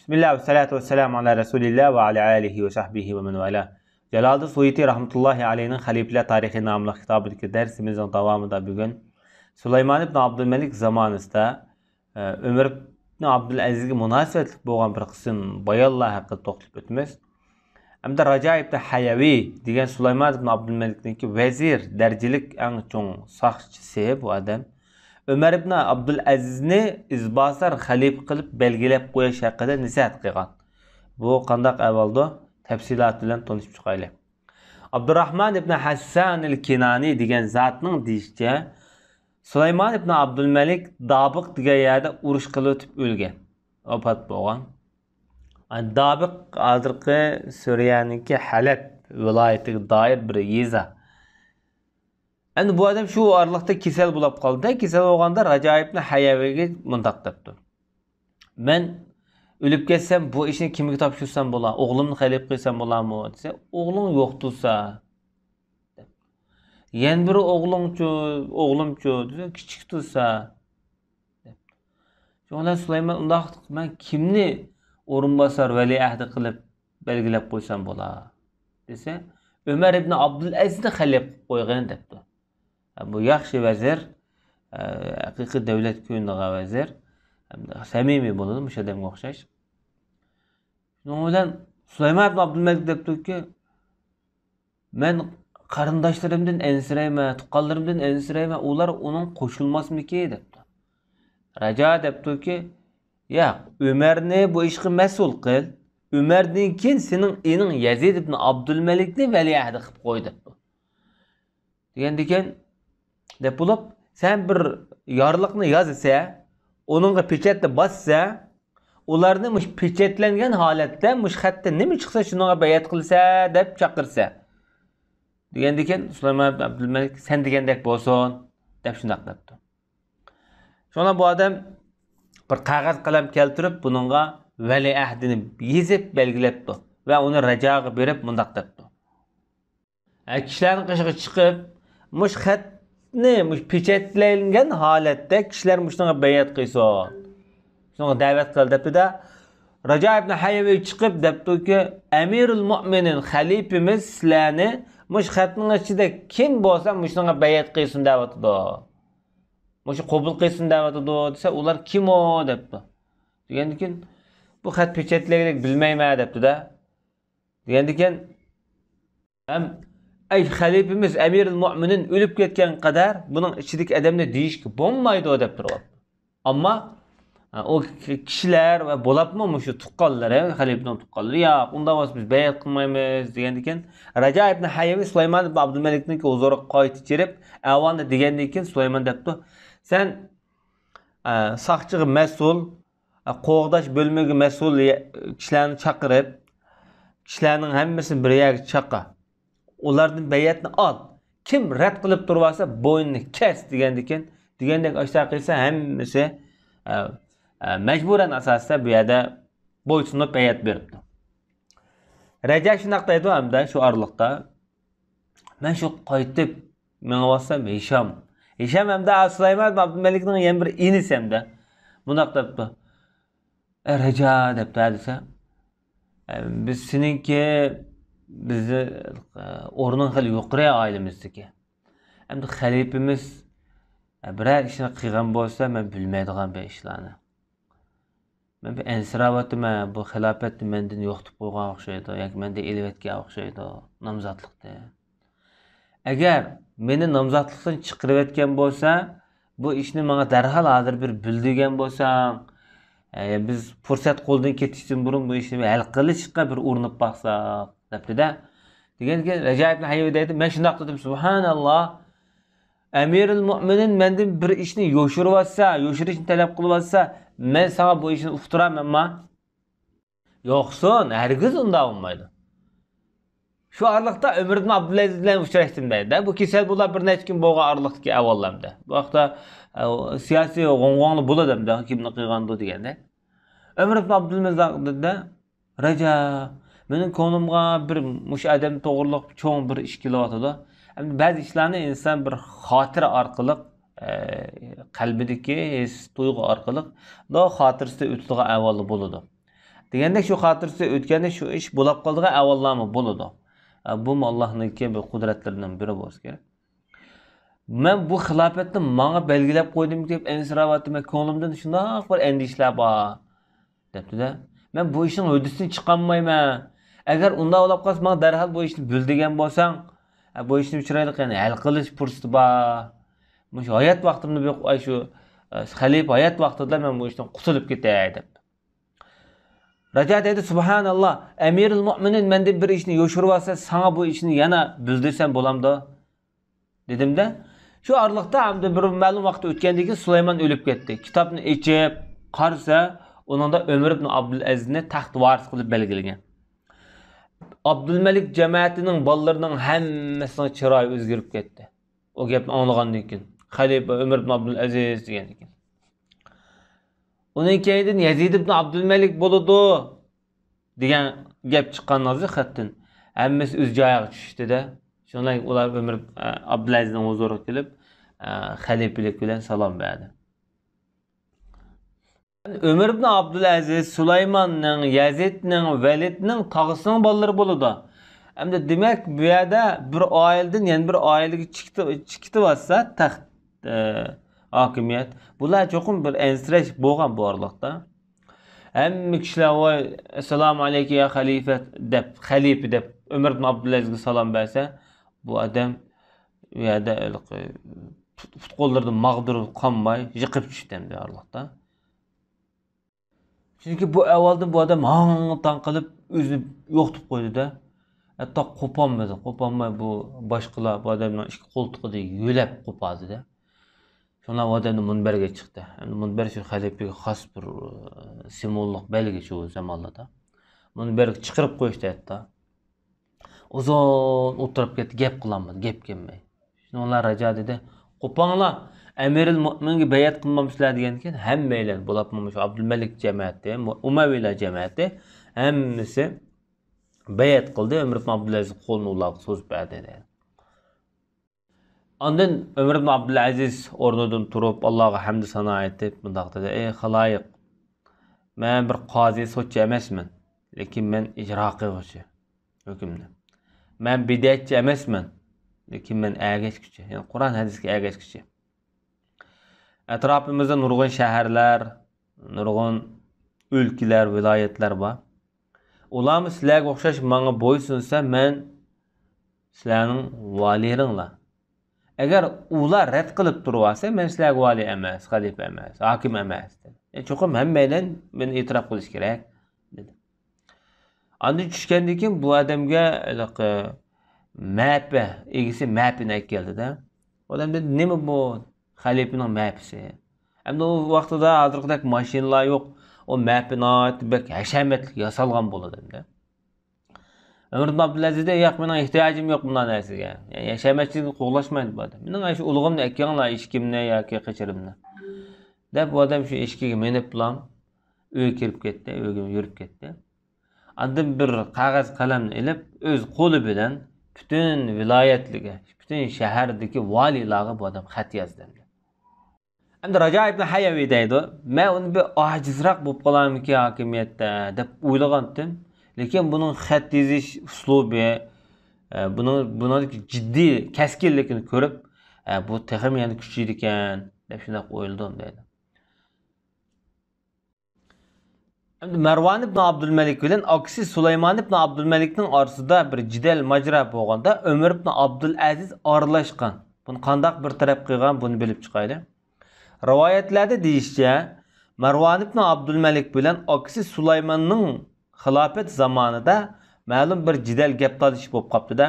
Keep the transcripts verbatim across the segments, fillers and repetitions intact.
بىسمىللا ۋەسسالاتۇ ۋەسسالامۇ ئالا رەسۇلىللا ۋە ئالا ئالىھى ۋە سەھبىھى ۋە مەن ۋالا. جالالىدىن سۇيۇتى رەھمەتۇللاھى ئەلەيھنىڭ خەلىپىلەر تارىخى ناملىق كىتابىدىكى دەرسىمىزنىڭ داۋامىدا بۈگۈن سۇلايمان ئىبن ئابدۇلمەلىك زامانىسىدا، ئە، ئۆمەر ئىبن ئابدۇلئەزىزگە مۇناسىۋەتلىك بولغان بىر قىسىم بايانلار ھەققىدە توختىلىپ ئۆتىمىز. ھەمدە راجا ئىبن ھەيۋى دېگەن سۇلايمان ئىبن ئابدۇلمەلىكنىڭكى ۋەزىر دەرىجىلىك ئەڭ چوڭ ساقچىسى بۇ ئادەم. ئۆمەر ئىبن ئابدۇلئەزىزنى ئىزباسار خەلىپە قىلىپ بەلگىلەپ قويۇش ھەققىدە نەسىھەت قىلغان. بۇ قانداق ئەھۋالدۇ؟ تەپسىلات بىلەن تونۇشۇپ چىقايلى. ئابدۇراھمان ئىبن ھەسسانىل كىنانى دېگەن زاتنىڭ دېيىشىچە، سۇلايمان ئىبن ئابدۇلمەلىك دابىق دېگەن يەردە ئۇرۇش قىلىۋېتىپ ئۆلگەن، ۋاپات بولغان. دابىق ھازىرقى سۈرىيەنىڭكى ھەلەب ۋىلايىتىگە دائىر بىر يېزا. ئەمدى بۇ ئادەم شۇ ئارىلىقتا كېسەل بولاپ قالدى. كېسەل بولغاندا راجا ئىبن ھەيۋىگە مۇنداق دەپتۇ: «مەن ئۆلۈپ كەتسەم، بۇ ئىشنى كىمگە تاپشۇرسام بولا؟ ئوغلۇمنى خەلىپە قىلسام بولامۇ؟» دېسە، «ئوغلۇڭ يوق تۇرسا.» «يەنە بىر ئوغلۇڭچۇ، ئوغلۇمچۇ؟» دېسە، «كىچىك تۇرسا.» شۇنىڭ بىلەن سۇلايمان ئۇنداق، «مەن كىمنى ئورۇنباسار ۋەلىئەھدى قىلىپ بەلگىلەپ قويسام بولا؟» دېسە، «ئۆمەر ئىبن ئابدۇلئەزىزنى خەلىپە قىلىپ قويغىن» دەپتۇ. بۇ ياخشى ۋەزىر، ھەقىقىي دۆلەت كۆيۈنىدىغان ۋەزىر، سەمىمىي بولىدۇ مۇشۇ ئادەمگە ئوخشاش. شۇنىڭ بىلەن سۇلايمان ئىبن ئابدۇلمەلىك دەپتۇكى، «مەن قېرىنداشلىرىمدىن ئەنسىرەيمەن، تۇغقانلىرىمدىن ئەنسىرەيمەن، ئۇلار ئۇنىڭ قوشۇلماسمىكى؟» دەپتۇ. راجا دەپتۇكى، «ياق، ئۆمەرنى بۇ ئىشقا مەسئۇل قىل. ئۆمەردىن كېيىن سېنىڭ ئىنىڭ يەزىد ئىبن ئابدۇلمەلىكنى ۋەلىئەھدى قىلىپ قوي» دەپتۇ. دېگەندىكىن، دەپ بولۇپ، سەن بىر يارلىقنى يازىسە، ئۇنىڭغا پېچەتنى باسسا، ئۇلارنى مۇشۇ پېچەتلەنگەن ھالەتتە، مۇشۇ خەتتە نېمە چىقسا، شۇنىڭغا بەيئەت قىلسا، دەپ چاقىرسا. دېگەندىكىن، سۇلايمان ئىبن ئابدۇلمەلىك، «سەن دېگەندەك بولسۇن» دەپ شۇنداق دەپتۇ. شۇڭا بۇ ئادەم بىر قەغەز قەلەم كەلتۈرۈپ، بۇنىڭغا ۋەلىئەھدىنى يېزىپ بەلگىلەپتۇ ۋە ئۇنى راجاغا بېرىپ مۇنداق دەپتۇ: «ھە، كىشىلەرنىڭ قېشىغا چىقىپ، مۇشۇ خەتنى مۇشۇ پېچەتلەنگەن ھالەتتە كىشىلەر مۇشۇنىڭغا بەيئەت قىلسۇن، شۇنىڭغا دەۋەت قىل» دەپتۇ-دە. راجا ئىبن ھەيۋى چىقىپ دەپتۇكى، «ئەمىرۇل مۆمىنىن خەلىپىمىز سىلەرنى مۇشۇ خەتنىڭ ئىچىدە كىم بولسا مۇشۇنىڭغا بەيئەت قىلسۇن دەۋاتىدۇ. مۇشۇ قوبۇل قىلسۇن دەۋاتىدۇ» دېسە، ئۇلار، «كىم ئۇ؟» دەپتۇ. دېگەندىكىن، «بۇ خەت پېچەتلەيلىك، بىلمەيمەن» دەپتۇ-دە. دېگەندىكىن، ھەم، «ئەي خەلىپىمىز ئەمىرۇل مۆمىنىن ئۆلۈپ كەتكەن قەدەر بۇنىڭ ئىچىدىكى ئادەمنى دېيىشكە بولمايدۇ» دەپ تۇرۇۋاپتۇ. ئەمما، ئە، ئۇ كىشىلەر ۋە بولۇپمۇ مۇشۇ تۇغقانلىرى، خەلىپىنىڭ تۇغقانلىرى، «ياق، ئۇنداق بولسا بىز بەيئەت قىلمايمىز» دېگەندىكىن، راجا ئىبن ھەيۋى سۇلايمان ئىبن ئابدۇلمەلىكنىڭكى ھۇزۇرىغا قايتا چىرىپ، ئەھۋالنى دېگەندىن كېيىن سۇلايمان دەپتۇ، «سەن، ئە، ساقچىغا مەسئۇل، ئە، قوغداش بۆلۈمىگە مەسئۇل يە-، كىشىلەرنى چاقىرىپ، كىشىلەرنىڭ ھەممىسىنى بىر يەرگە چاقا. ئۇلاردىن بەيئەتنى ئال. كىم رەت قىلىپ تۇرۇۋالسا، بوينىنى كەس» دېگەندىكىن، دېگەندەك ئاشۇنداق قىلسا، ھەممىسى، ئە، ئە، مەجبۇرەن ئاساستا بۇ يەردە بويسۇنۇپ بەيئەت بېرىپتۇ. راجا شۇنداق دەيدۇ ھەمدە شۇ ئارىلىقتا، مەن شۇ قايتىپ مېڭىۋاتسام، ھىشام، ھىشام ھەمدە سۇلايمان ئابدۇلمەلىكنىڭ يەنە بىر ئىنىسى ھەمدە مۇنداق دەپتۇ، «ئە، راجا» دەپتۇ، ھە دېسە، «ئە، بىز سېنىڭكى، بىزنى، ئە، ئورنۇڭ خېلى يۇقىرى ئائىلىمىزدىكى. ئەمدى خەلىپىمىز، ئە، بىرەر ئىشنى قىلغان بولسا، مەن بىلمەيدىغان بىر ئىشلارنى. مەن بىر ئەنسىرەۋاتىمەن، بۇ خىلاپەتنى مەندىن يوقىتىپ قويغان ئوخشايدۇ ياكى مەندىن ئېلىۋەتكەن ئوخشايدۇ نامزاتلىقنى. ئەگەر مېنى نامزاتلىقتىن چىقىرىۋەتكەن بولسا، بۇ ئىشنى ماڭا دەرھال ھازىر بىر بىلدۈرگەن بولساڭ، ئە، بىز پۇرسەت قولدىن كېتىشتىن بۇرۇن بۇ ئىشنى ھەل قىلىشقا بىر ئۇرۇنۇپ باقساق» دەپتۇ-دە. دېگەندىكىن، راجا ئىبن ھەيۋى دەيدۇ، مەن شۇنداق دېدىم، سۇبھاناللا، ئەمىرۇل مۆمىنىن مەندىن بىر ئىشنى يوشۇرۇۋاتسا، يوشۇرۇشنى تەلەپ قىلىۋاتسا، مەن ساڭا بۇ ئىشنى ئۇقتۇرامەنما؟ يوقسۇن، ھەرگىز ئۇنداق بولمايدۇ. شۇ ئارىلىقتا ئۆمەر ئىبن ئابدۇلئەزىز بىلەن ئۇچراشتىم دەيدۇ. بۇ كېسەل بولا بىر نەچچە كۈن بولغان ئارىلىقتىكى ئەھۋاللاردا. بۇ ھەقتە، ئە، سىياسىي غوڭغوڭلا بولىدۇ، كىمنى قىلغاندۇ دېگەندە. ئۆمەر ئىبن ئابدۇلئەزىز دېدى، راجا، مېنىڭ كۆڭلۈمغا بىر مۇشۇ ئادەم توغرىلىق چوڭ بىر ئىش كېلىۋاتىدۇ. ئەمدى بەزى ئىشلارنى ئىنسان بىر خاتىرە ئارقىلىق، ئە، قەلبىدىكى ھېس تۇيغۇ ئارقىلىق خاتىرىسىدە ئۆتىدىغان ئەھۋالدا بولىدۇ. دېگەندەك، شۇ خاتىرىسى ئۆتكەندە شۇ ئىش بولاپ قالىدىغان ئەھۋاللارمۇ بولىدۇ. ئە، بۇمۇ ئاللاھنىڭكى بىر قۇدرەتلىرىنىڭ بىرى بولسا كېرەك. مەن بۇ خىلاپەتنى ماڭا بەلگىلەپ قويدىمىكىن دەپ ئەنسىرەۋاتىمەن، كۆڭلۈمدىن شۇنداق بىر ئەندىشىلەر بار، دەپتۇ-دە. مەن بۇ ئىشنىڭ ھۆددىسىدىن چىقالمايمەن. ئەگەر ئۇنداق بولاپ قالسا، ماڭا دەرھال بۇ ئىشنى بىل دېگەن بولساڭ، ئە، بۇ ئىشنى چىرايلىق، يەنى ھەل قىلىش پۇرسىتى بار. مۇشۇ ھايات ۋاقتىمدا بىر، ئاي، شۇ، ئە، خەلىپە ھايات ۋاقتىدا مەن بۇ ئىشتىن قۇتۇلۇپ كېتەي، دەپتۇ. راجا دەيدۇ، سۇبھاناللا، ئەمىرۇل مۆمىنىن مەندىن بىر ئىشنى يوشۇرۇۋالسا، ساڭا بۇ ئىشنى يەنە بىلدۈرسەم بولامدۇ؟ دېدىمدە، شۇ ئارىلىقتا ئەمدى بىر مەلۇم ۋاقىت ئۆتكەندىن كېيىن سۇلايمان ئۆلۈپ كەتتى. كىتابنى ئېچىپ قارىسا، ئۇنىڭدا ئۆمەر ئىبن ئابدۇلئەزىزنى تەخت ۋارىسى قىلىپ بەلگىلىگەن. ئابدۇلمەلىك جەمەتىنىڭ بالىلىرىنىڭ ھەممىسىنىڭ چىرايى ئۆزگىرىپ كەتتى. ئۇ گەپنى ئاڭلىغاندىن كېيىن، خەلىپە ئۆمەر ئىبن ئابدۇلئەزىز دېگەندىن كېيىن. ئۇنىڭ كەينىدىن يەزىد ئىبن ئابدۇلمەلىك بولىدۇ، دېگەن گەپ چىققاندىن خەتتىن ھەممىسى ئۆز جايىغا چۈشتى-دە. شۇنداق ئۇلار ئۆمەر، ئە، ئابدۇلئەزىزنىڭ ھۇزۇرىغا كېلىپ، ئە، خەلىپىلىك بىلەن سالام بەردى. ئۆمەر ئىبن ئابدۇلئەزىز سۇلايماننىڭ، يەزىدنىڭ، ۋەلىدنىڭ تاغىسىنىڭ بالىلىرى بولىدۇ. ئەمدى دېمەك، بۇ يەردە بىر ئائىلىدىن يەنە بىر ئائىلىگە چىقىتى-، چىقىتىۋاتسا تەخت، ئە، ھاكىمىيەت. بۇلار چوقۇم بىر ئەنسىرەش بولغان بۇ ئارىلىقتا. ھەممە كىشىلەر، ۋاي، ئەسسالامۇ ئەلەيكە يا خەلىپە دەپ، خەلىپە دەپ ئۆمەر ئىبن ئابدۇلئەزىزگە سالام بەرسە، بۇ ئادەم ئۇ يەردە ھېلىقى پۇت-، پۇت-قوللىرىدىن ماغدۇر قانماي يىقىپ چۈشتى ئەمدى ئارىلىقتا. چۈنكى بۇ ئەھۋالدىن بۇ ئادەم ھاڭ-تاڭ قىلىپ ئۆزىنى يوقىتىپ قويدى-دە. ھەتتا قوپالمىدى. قوپالماي بۇ باشقىلار بۇ ئادەمنىڭ ئىككى قولتۇقىدا يۆلەپ قوپالدى-دە. شۇڭا ئۇ ئادەمدە مۇنبەرگە چىقتى. ئەمدى مۇنبەر شۇ خەلىپىگە خاس بىر، ئە، سىمۋوللۇق بەلگە شۇ زامانلاردا. مۇنبەرگە چىقىرىپ قويۇشتى ھەتتا. ئۇزۇن ئولتۇرۇپ كەتتى، گەپ قىلالمىدى، گەپ كەلمەي. شۇنىڭ بىلەن راجا دېدى، قوپاڭلار، ئەمىرىل مۆمىنگە بەيئەت قىلمامسىلەر دېگەندىكىن، ھەممەيلەن، بولۇپمۇ مۇشۇ ئابدۇلمەلىك جەمەتى، ئۇمەۋىيلار جەمەتى، ھەممىسى بەيئەت قىلدى. ئۆمەر ئىبن ئابدۇلئەزىز قولىنى ئۇلارغا سوزۇپ بەردى، دېدى. ئاندىن ئۆمەر ئىبن ئابدۇلئەزىز ئورنىدىن تۇرۇپ، ئاللاغا ھەمدۇ سانا ئېيتىپ، مۇنداق دېدى، ئەي خالايىق، مەن بىر قازى سوتچى ئەمەسمەن، لېكىن مەن ئىجرا قىلغۇچى ھۆكۈمنى. مەن بىدئەتچى ئەمەسمەن، لېكىن مەن ئەگەشكۈچى، يەنى قۇرئان ھەدىسكە ئەگەشكۈچى. ئەتراپىمىزدا نۇرغۇن شەھەرلەر، نۇرغۇن ئۆلكىلەر، ۋىلايەتلەر بار. ئۇلارمۇ سىلەرگە ئوخشاش ماڭا بويسۇنسا، مەن سىلەرنىڭ ۋالىيلىرىڭلار. ئەگەر ئۇلار رەت قىلىپ تۇرۇۋالسا، مەن سىلەرگە ۋالىي ئەمەس، خەلىپە ئەمەس، ھاكىم ئەمەس. يەنى چوقۇم ھەممەيلەن مېنى ئېتىراپ قىلىش كېرەك، دېدى. ئاندىن چۈشكەندىن كېيىن بۇ ئادەمگە ھېلىقى مەپە ئىگىسى مەپىنى ئەكەلدى-دە. ئۇ ئادەم دېدى، نېمە بۇ خەلىپىنىڭ مەپىسى؟ ئەمدى ئۇ ۋاقتىدا ھازىرقىدەك ماشىنىلار يوق. ئۇ مەپە ناھايىتى بەك ھەشەمەتلىك ياسالغان بولىدۇ ئەمدى. ئۆمەر ئىبن ئابدۇلئەزىز دەيدۇ، ياق، مېنىڭ ئېھتىياجىم يوق بۇنداق نەرسىگە. يەنى ھەشەمەتچىلىكنى قوغلاشمايدۇ بۇ ئادەم. مېنىڭ ئاشۇ ئۇلۇغۇمنى ئەكىڭلار، ئېشىكىمنى ياكى قېچىرىمنى، دەپ، ئۇ ئادەم شۇ ئېشىكىگە مىنىپلا ئۆيگە كىرىپ كەتتى، ئۆيگە يۈرۈپ كەتتى. ئاندىن بىر قەغەز قەلەمنى ئېلىپ، ئۆز قولى بىلەن پۈتۈن ۋىلايەتلىككە، پۈتۈن شەھەردىكى ۋالىيلارغا بۇ ئادەم خەت يازدى. ئەمدى راجا ئىبن ھەيۋى دەيدۇ، مەن ئۇنى بىر ئاجىزراق بولۇپ قالارمىكىن ھاكىمىيەتتە دەپ ئويلىغانتىم. لېكىن بۇنىڭ خەت يېزىش ئۇسلۇبى، ئە، بۇنىڭ، بۇنىڭدىكى جىددىي كەسكىنلىكىنى كۆرۈپ، ئە، بۇ تېخىمۇ يەنە كۈچىيىدىكەن دەپ شۇنداق ئويلىدىم دەيدۇ. ئەمدى مەرۋان ئىبن ئابدۇلمەلىك بىلەن ئاكىسى سۇلايمان ئىبن ئابدۇلمەلىكنىڭ ئارىسىدا بىر جېدەل ماجىرا بولغاندا، ئۆمەر ئىبن ئابدۇلئەزىز ئارىلاشقان. بۇنى قانداق بىر تەرەپ قىلغان، بۇنى بىلىپ چىقايلى. رىۋايەتلەردە دېيىشىچە، مەرۋان ئىبن ئابدۇلمەلىك بىلەن ئاكىسى سۇلايماننىڭ خىلاپەت زامانىدا مەلۇم بىر جېدەل گەپ تالىشىش بولۇپ قاپتۇ-دە.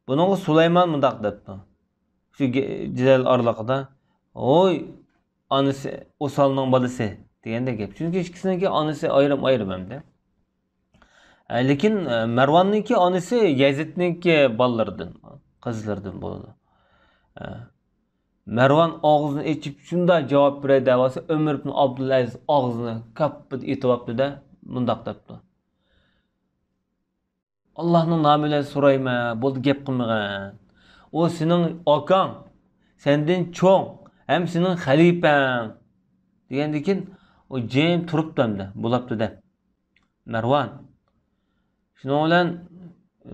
بۇنىڭغا سۇلايمان مۇنداق دەپتۇ. شۇ گە-، جېدەل ئارىلىقىدا، ھوي، ئانىسى ئوسالنىڭ بالىسى دېگەندەك گەپ. چۈنكى ئىككىسىنىڭكى ئانىسى ئايرىم-ئايرىم ئەمدى. ئە، لېكىن، ئە، مەرۋاننىڭكى ئانىسى يەزىدنىڭكى بالىلىرىدىن، قىزلىرىدىن بولىدۇ. ئە، مەرۋان ئاغزىنى ئېچىپ شۇنداق جاۋاب بېرەي دەۋاتسا، ئۆمەر ئىبن ئابدۇلئەزىز ئاغزىنى كاپپىدە ئېتىۋاپتۇ-دە، مۇنداق دەپتۇ. ئاللاھنىڭ نامى بىلەن سورايمەن، بولدى گەپ قىلمىغىن. ئۇ سېنىڭ ئاكاڭ، سەندىن چوڭ ھەم سېنىڭ خەلىپەڭ. دېگەندىن كېيىن ئۇ جىم تۇرۇپتۇ ئەمدى، بولاپتۇ-دە. مەرۋان. شۇنىڭ بىلەن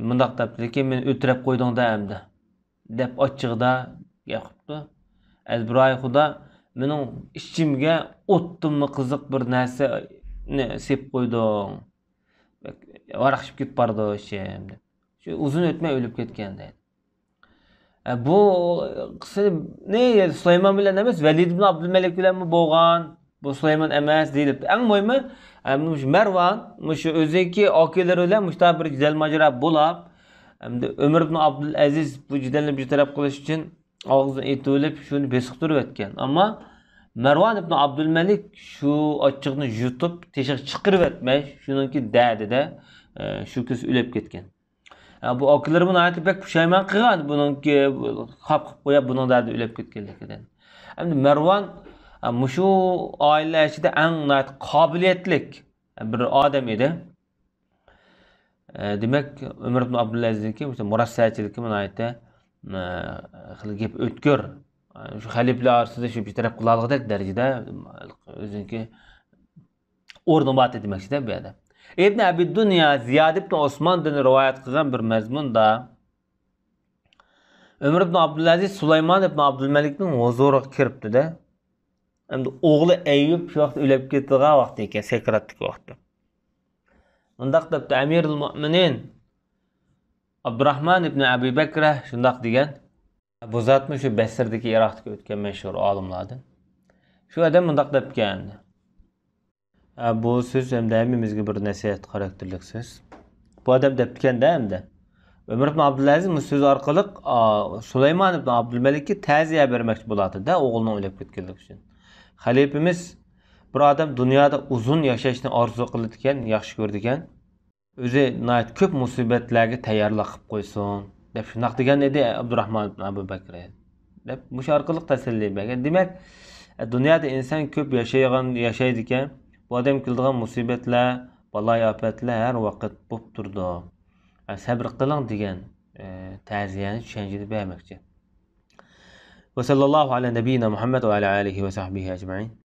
مۇنداق دەپتۇ، لېكىن مېنى ئۆلتۈرۈپ قويدۇڭ-دە ئەمدى، دەپ ئاچچىقىدا گەپ قىپتۇ. ئەزبىرايى خۇدا، مېنىڭ ئىچىمگە ئوتتىنمۇ قىزىق بىر نەرسىنى سېپىپ قويدۇڭ. ۋاراقشىپ كېتىپ بارىدۇ ئىچىم، دەپ. شۇ ئۇزۇن ئۆتمەي ئۆلۈپ كەتكەن دەيدۇ. ئە، بۇ قىسسىنى سۇلايمان بىلەن ئەمەس، ۋەلىد ئىبن ئابدۇلمەلىك بىلەنمۇ بولغان. بۇ سۇلايمان ئەمەس دېيىلىپتۇ. ئەڭ مۇھىمى، ئە، مۇشۇ مەرۋان، مۇشۇ ئۆزىنىڭكى ئاكىلىرى بىلەن مۇشۇنداق بىر جېدەل ماجىرا بولاپ، ئەمدى ئۆمەر ئىبن ئابدۇلئەزىز بۇ جېدەلنى بىر تەرەپ قىلىش ئۈچۈن ئاغزىنى ئېتىۋېلىپ، شۇنى بېسىقتۇرۇۋەتكەن. ئەمما مەرۋان ئىبن ئابدۇلمەلىك شۇ ئاچچىقنى يۇتۇپ، تېشىغا چىقىرىۋەتمەي، شۇنىڭكى دەردىدە، ئە، شۇ كۈز ئۆلۈپ كەتكەن. ئە، بۇ ئاكىلىرىمۇ ناھايىتى بەك پۇشايمان قىلغان، بۇنىڭكى خاپا قىلىپ قويۇپ، بۇنىڭ دەردى ئۆلۈپ كەتكەنلىكىدىن. ئەمدى مەرۋان، ئە، مۇشۇ ئائىلە ئىچىدە ئەڭ ناھايىتى قابىلىيەتلىك بىر ئادەم ئىدى. ئە، دېمەك، ئۆمەر ئىبن ئابدۇلئەزىزنىڭكى مۇشۇ مۇرەسسەچىلىكى ناھايىتى، ئە، خېلى گەپ ئۆتكۈر. ئە، شۇ خەلىپىلەر ئارىسىدا شۇ بىر تەرەپ قىلالىغۇدەك دەرىجىدە ئۆزىنىڭكى ئورنى بار ئىدى دېمەكچىدە بۇ يەردە. ئىبن ئەبى دۇنيا زىياد ئىبن ئوسماندىن رىۋايەت قىلغان بىر مەزمۇندا ئۆمەر ئىبن ئابدۇلئەزىز سۇلايمان ئىبن ئابدۇلمەلىكنىڭ ھۇزۇرىغا كىرىپتۇ-دە. ئەمدى ئوغلى ئەييۇب شۇ ۋاقىت ئۆلۈپ كېتىدىغان ۋاقتى ئىكەن، سەكراتتىكى ۋاقتى. مۇنداق دەپتۇ، ئەمىرۇل مۆمىنىن ئابدۇراخمان ئىبن ئەبى بەكرە شۇنداق دېگەن. بۇ زاتمۇ شۇ بەسرىدىكى، ئىراقتىكى ئۆتكەن مەشھۇر ئالىملاردىن. شۇ ئادەم مۇنداق دەپتىكەن. ئە، بۇ سۆز ئەمدى ھەممىمىزگە بىر نەسىھەت خاراكتېرلىك سۆز. بۇ ئادەم دەپتىكەن-دە ئەمدى. ئۆمەر ئىبن ئابدۇلئەزىز بۇ سۆز ئارقىلىق، ئا، سۇلايمان ئىبن ئابدۇلمەلىككە تەزىيە بەرمەكچى بولاتتى-دە، ئوغلىنىڭ ئۆلۈپ كەتكەنلىكى ئۈچۈن. خەلىپىمىز بىر ئادەم دۇنيادا ئۇزۇن ياشاشنى ئارزۇ قىلىدىكەن، ياخشى كۆرىدىكەن. ئۆزى ناھايىتى كۆپ مۇسىبەتلەرگە تەييارلىق قىلىپ قويسۇن، دەپ شۇنداق دېگەن ئىدى ئابدۇراخمان ئىبن ئەبۇ بەكرى، دەپ مۇشۇ ئارقىلىق تەسەللى بەرگەن. دېمەك، دۇنيادا ئىنسان كۆپ ياشايدىغان، ياشايدىكەن، بۇ ئادەمگە كېلىدىغان مۇسىبەتلەر، بالايىئاپەتلەر ھەر ۋاقىت بولۇپ تۇرىدۇ. سەبرى قىلىڭ دېگەن، ئە، تەزىيەنى، چۈشەنچىنى بەرمەكچى. وصلى الله على نبينا محمد وعلى آله وصحبه أجمعين.